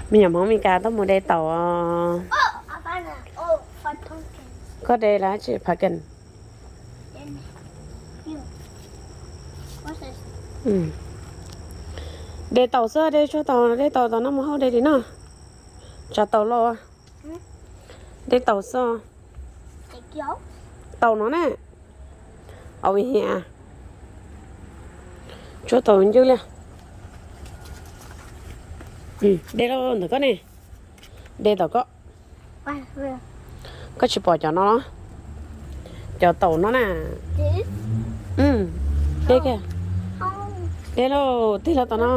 Me nyuam Hmoob Mes Kas tuaj mus de taum os. Koj de lawm tsis pha ken? De taum xwb, de tsuag taum, de taum tom no mus hau de li no. Tsav taum los, de taum xwb. Taum no na. Au hia, tsuag taum ncwg li. De lauj ntawm koj ne, de tom koj. Koj tsis pom cov no los? Cov taum no na. De kiag. De lauj, tig los tom no.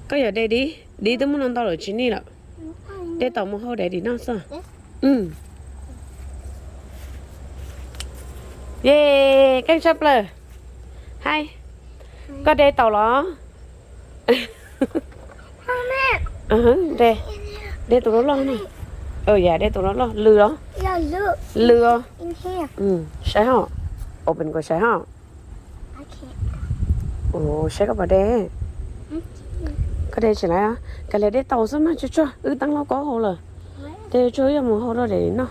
Koj yuav de dib, dib twb muaj no ntau lawm tsis nij lawm. De taum mus hau de li no xwb. Ye, keej tshaj plaws. Hais, koj de taum los? De, de tus loj loj na. Yam de tus loj loj, lws los? Lws os. Saib hos, open kuv saib hos. Saib koj puas de. Koj de tsis laib, kav liam de taum xwb mas tsuag tsuag, wb teeb lauj kaub hau lawm. De tsuag yog mus hau rau de li no.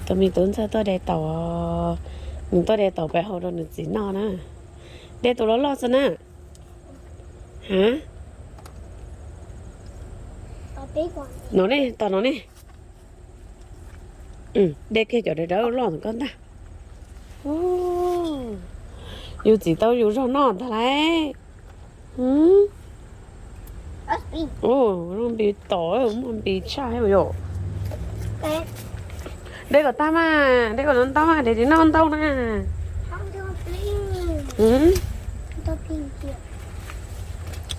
Tus me tub ntxawg tuaj de taum, nws tuaj de taum peb hau rau nws txiv noj na. De tus loj loj xwb na. Ha, no ne, tom no ne. De kiag cov dawb dawb loj ntawm koj ntag. Yus txiv tau yus zog noj ntag lauj. Ua, npis tom, muaj npis tshaj yom. De kom tag mas, de kom ntau ntau mas, de li noj ntau na.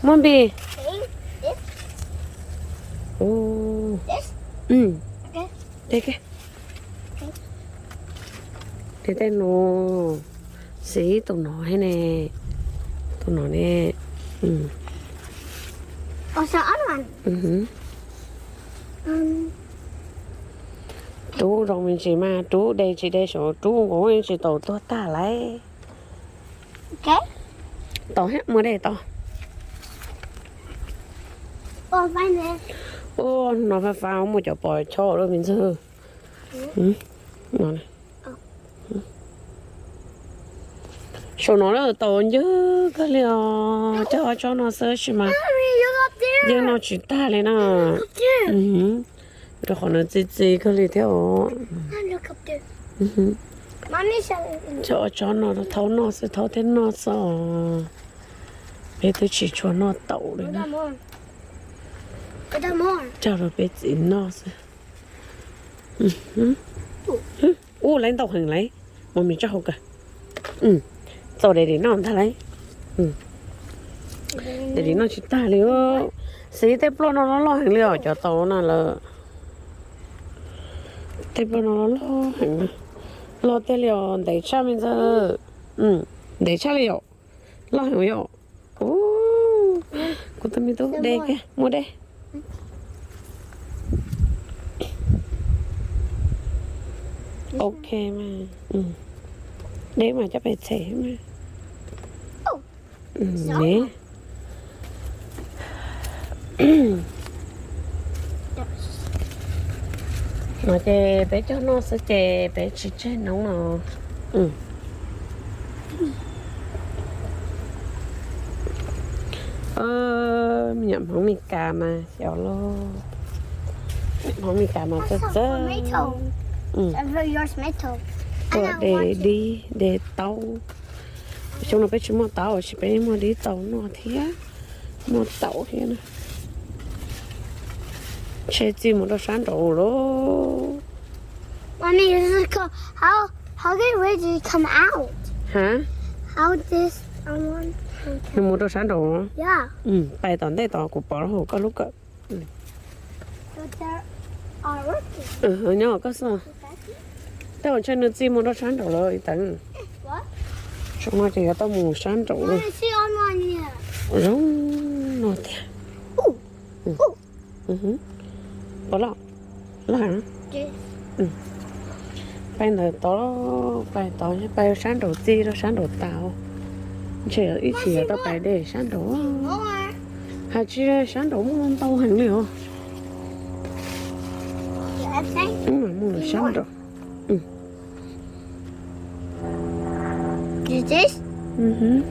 Muaj npis. De, de tej no, xib tus no thiab ne, tus no ne. Rub zoo me ntsis mas, rub de tsis de saum rub nkaus tsis tau tuag tag lauj. Tau thiab, muaj dej tau. Ua, no fab fab muaj cov pos chob lub me ntxwg. Saum no lawm tau ncwg kawg li os, coj ob tsob no xwb sis mas yeej noj tsis tag li na. Rau qhov nws txi txi kawg li thiab os. Coj ob tsob no thaub noj xwb, thaub thiab noj xwb os. Peb twb tsis tshua noj taum li na. Coj rau peb txiv noj xwb. Ub, lawv ntau heev lauj, mus mis tso hauv kawg. Txaus de li noj ntag lauj. De li noj tsis tag li. Xwb tej ploj no loj loj heev li os, cov taum no lawm. Tej ploj no loj loj heev, loj tiag li os, ntev tshaj me ntxawg. Ntev tshaj li yom, loj heev yom. Kuv tus me tub de kiag, muaj dej. Ok mas, dej mas coj pem tsev mas. Ne, no ces peb coj noj xwb ces peb tsis tseg noob no. Me nyuam Hmoob Mes Kas mas xyov lauj, Hmoob Mes Kas mas txawj txawj tuaj de dib de taub. Xyoo no peb tsis muaj taub, tab sis peb muaj dib taub noj thiab, muaj taum thiab na. Ntshe txi mus rau sab nraud lauj. Mommy, this is called, how, how did Reggie come out? Ha? How this, I want him to. Nws mus rau sab nraud. Yeah. Pais tom ntej tod kuv pom hauv koj lub kawm. But there are workers. Nyob hauv koj xwb. Tej zaum ntshe nws txi mus rau sab nraud lawm ib teev. What? Tsoo no ces yuav tau mus sab nraud lawm. Mommy, see on one here. Zoo no tiag. Pom loj, loj heev. Pais ntawd tod, pais tod, pais sab nraud txi rau sab nraud tas. Ntshe ib chim yuav tau pais de sab nraud. Hais tsis sab nraud muaj ntau heev li os. Muaj lawm sab nraud.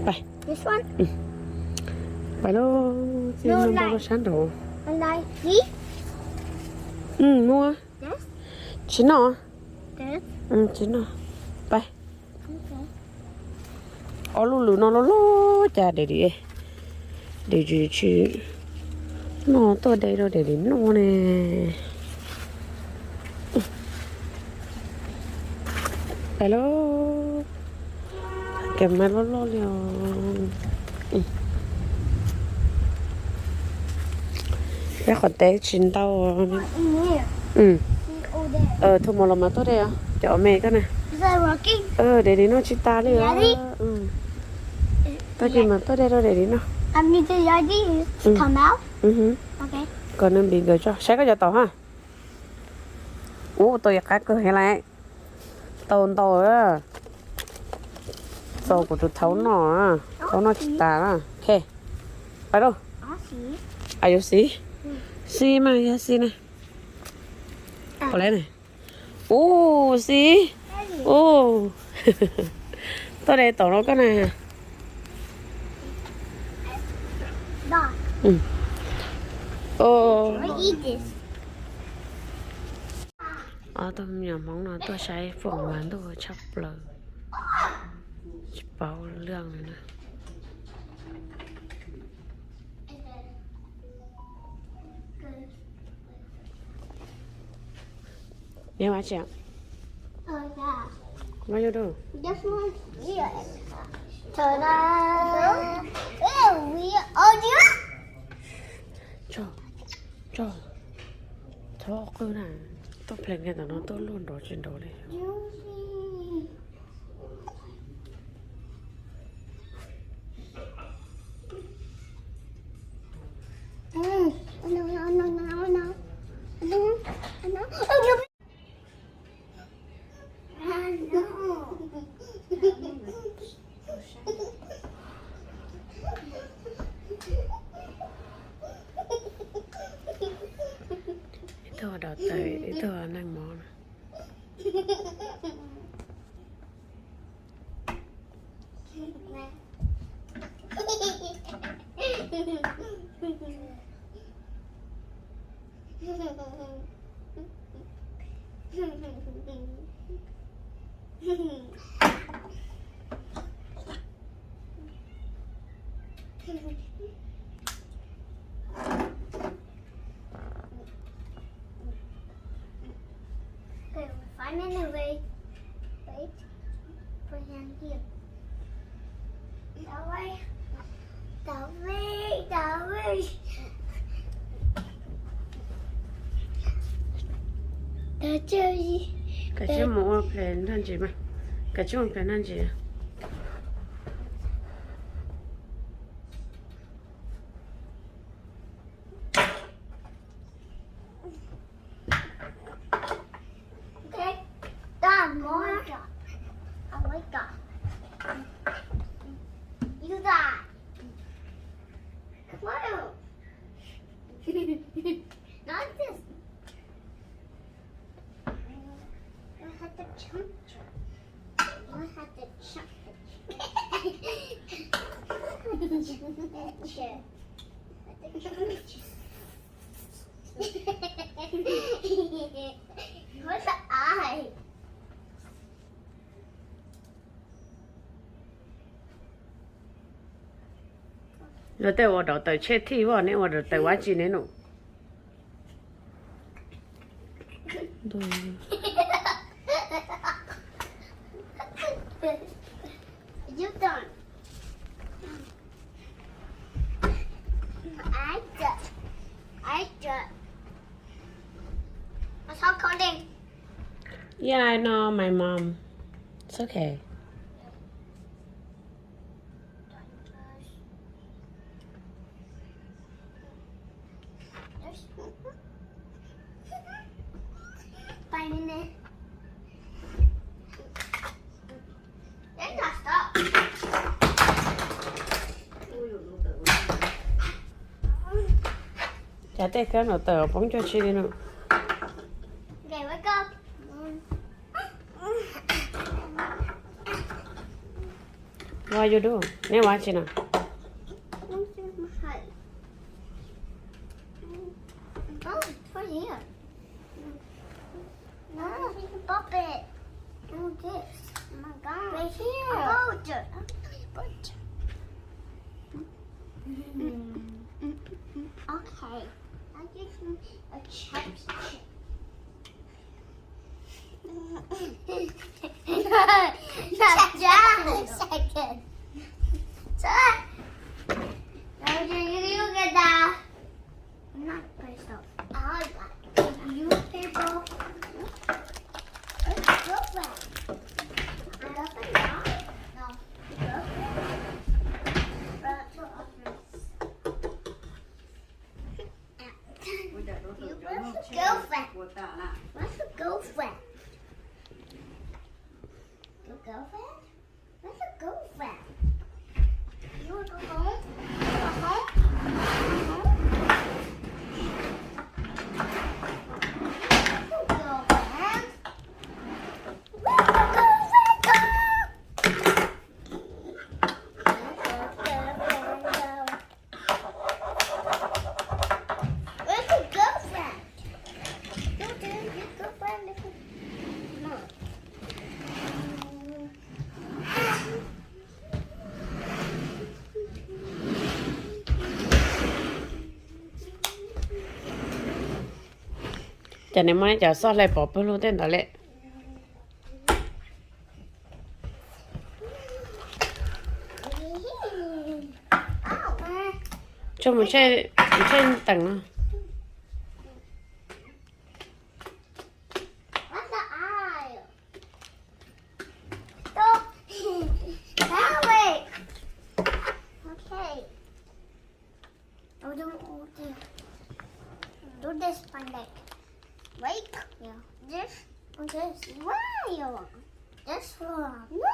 Pais, pais lauj, txij no ntau sab nraud. Muaj. Tsis noj. Tsis noj. Pais. Ob lub lws no loj loj cas Daddy, Daddy tsis noj, tuaj de rau Daddy noj ne. Pais lauj. Cas mas loj loj li os. Peb qhov teb tsis ntau. Thu mos los mas tuaj de os, cov me koj na. Daddy noj tsis tas li os. Tag kis mas tuaj de rau Daddy noj. Kom nws npis nkawd tso saib koj cov taum ha. Ub, tau ib qab kawg heev lawm. Tau ntau. Txaus kuv tus thaub noj, thaub noj tsis tas na. Ok, pais lauj. Are you see? See mas, yog see na. Ub, see. Ub. Tuaj de taum rau koj na. Ob tug me nyuam Hmoob no tuaj saib foom mas ntuj tshaj plaws, tsis paub lwj li na. What you do? Tso, tso, txhob qw na. Tuaj ples kiag ntawm no tuaj luaj nrov tsis nrov li. Ib tug daus tawm, ib tug neeg mov na. Okay, we're finding a way. Wait. Put him here. Давай. Давай, давай. Kav tsij mus ua ples nraj ntsis mas. Kav tsij ua ples nraj ntsis. Okay. Done, Mom. Oh my God. You got. Come on. Not this. I have to jump. I have to jump. What the eye? Luag tej ua daus tawm tsheb thij, nej ua daus tawm ua tsi ne nus? You done. I done. I done. I saw Cody. Yeah, I know, my mom. It's okay. Five minutes. That's not stop. Cas tej khab no tawm poob cuag tsi li no. What you do? Neb ua tsi no? Oh, it's right here. No, you can pop it. Oh, this. Oh my God. Right here. Oh, dirt. Oh, dirt. Mm. Mm, mm, mm, mm. Okay. I just need a chopstick. Not just a second. So, now you, you get that. Not myself. I got you people. Let's go back. I got the dog. No. Let's go back. You, where's the girlfriend? Where's the girlfriend? Your girlfriend? Where's the girlfriend? You wanna go home? You wanna go home? You wanna go home? Where's the girlfriend? Where's the girlfriend go? Where's the girlfriend go? Where's your girlfriend? Your, your girlfriend is not. Ces nws muab cov xoj hlais pov pawg lug tej ntawd lawm. Tso mus tshem teem no. What the eye? Stop. That way. Okay. Oh, don't, oh, dear. Do this one leg. Wait. Yeah. This. This. Why? This one. No,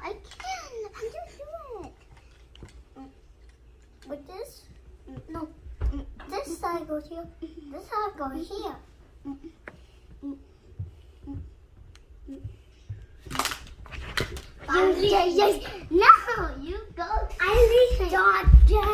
I can't. I just do it. Mm. With this? Mm, no. Mm, this side goes here. This side goes here. Mm, mm, mm, mm. You, you, you, no, you go. I leave Georgia.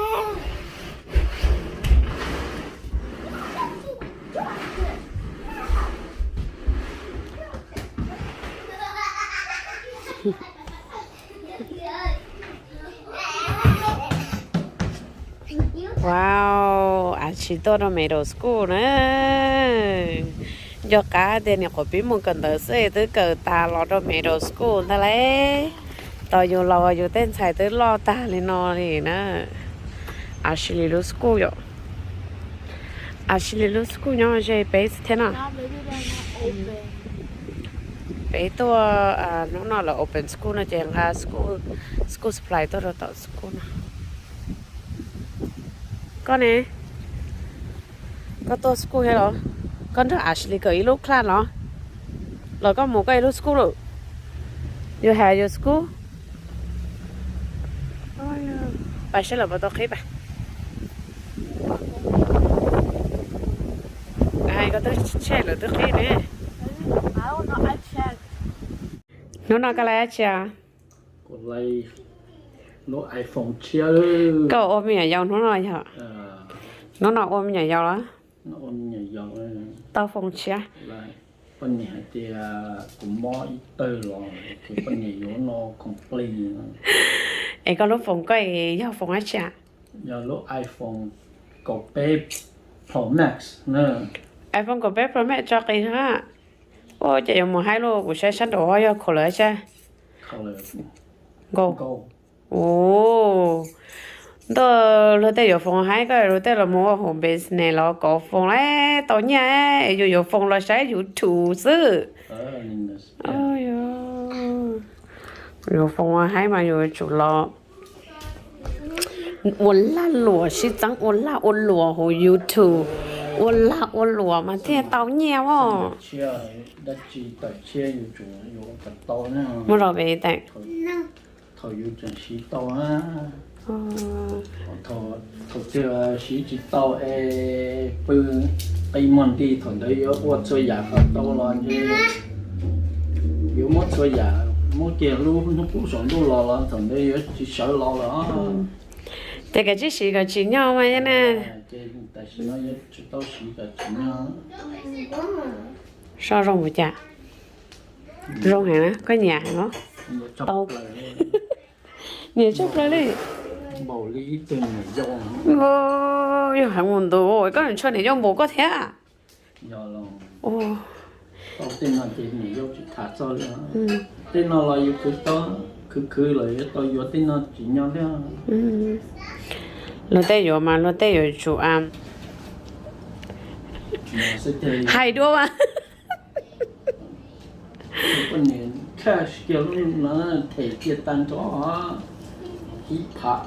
Wow, Ashley tuaj rau middle school na. Nco qab tias niam qhuav pib mus kawm ntawv xwb twb kawm tas los rau middle school ntag lauj. Tos yus los yus tej ntxhais twb loj tag li no li na. Ashley lub school yom. Ashley lub school nyob ze peb thiab no. Peb tuaj, hnub no lawv open school no ces nqa school, school supply tuaj rau tom school no. Koj ne? Koj tuaj school thiab los? Koj nrog Ashley kawm ib lub class los? Los koj mus koj ib lub school lawm? You have your school? Pais saib lawv puas tau qhib pais. Koj twb tshem lawv twb qhib ne. Hnub no koj lais dab tsi? Koj ua me nyuam yaus hnub no yog? Hnub no ua me nyuam yaus los? Tau foom tshiab. Poj niam hais tias kuv mob ib tawg los kuv poj niam yuav no complain. Es koj lub foom koj yog foom dab tsi? Yog lub iPhone kaum peb Pro Max. iPhone kaum peb Pro Max tso qis na. Ua cas yuav mus haib luaj, kuv saib sab nraud yog color dab tsi? Gold. Ua, ntuj, luag tej yuav foom haib, koj luag tej los mus ua hauv business los kov foom tau nyiaj, es yus yuav foom los saib YouTube xwb. Yuav foom haib mas yus yuav tsum los ua lag luam, sib txeeb ua lag ua luam hauv YouTube, ua lag ua luam mas thiaj tau nyiaj os. Muab rau peb teem. Thaum yus tseem siv tau na, Thaum twg siv tsis tau es pw qi muag nti, thaum ntawd yuav ua txhua yam kom tau los ntshe yuav muab txhua yam, muab kiag lub hnub qub saum ntuj los los thaum ntawd yuav tsis sawv los lawm. Ces kav tsij siv kom tsim nyog mas na. Ces tam sim no yuav tsis tau siv kom tsim nyog. So zoo ua cas? Zoo heev na, koj nyiam heev los? Tau. Nyiam tshaj plaws li. Yog heev mus ntus, koj ntshe niam yau npaum koj thiab. Tej no ces niam yau tsis tham txog li. Tej no los yus khwv khwv los yuav tau yuav, tej no tsim nyog thiab. Luag tej yuav mas luag tej yuav tsum hais dua mas. Poj niam khaj kiag lub no them kiag tag nrho ib phav.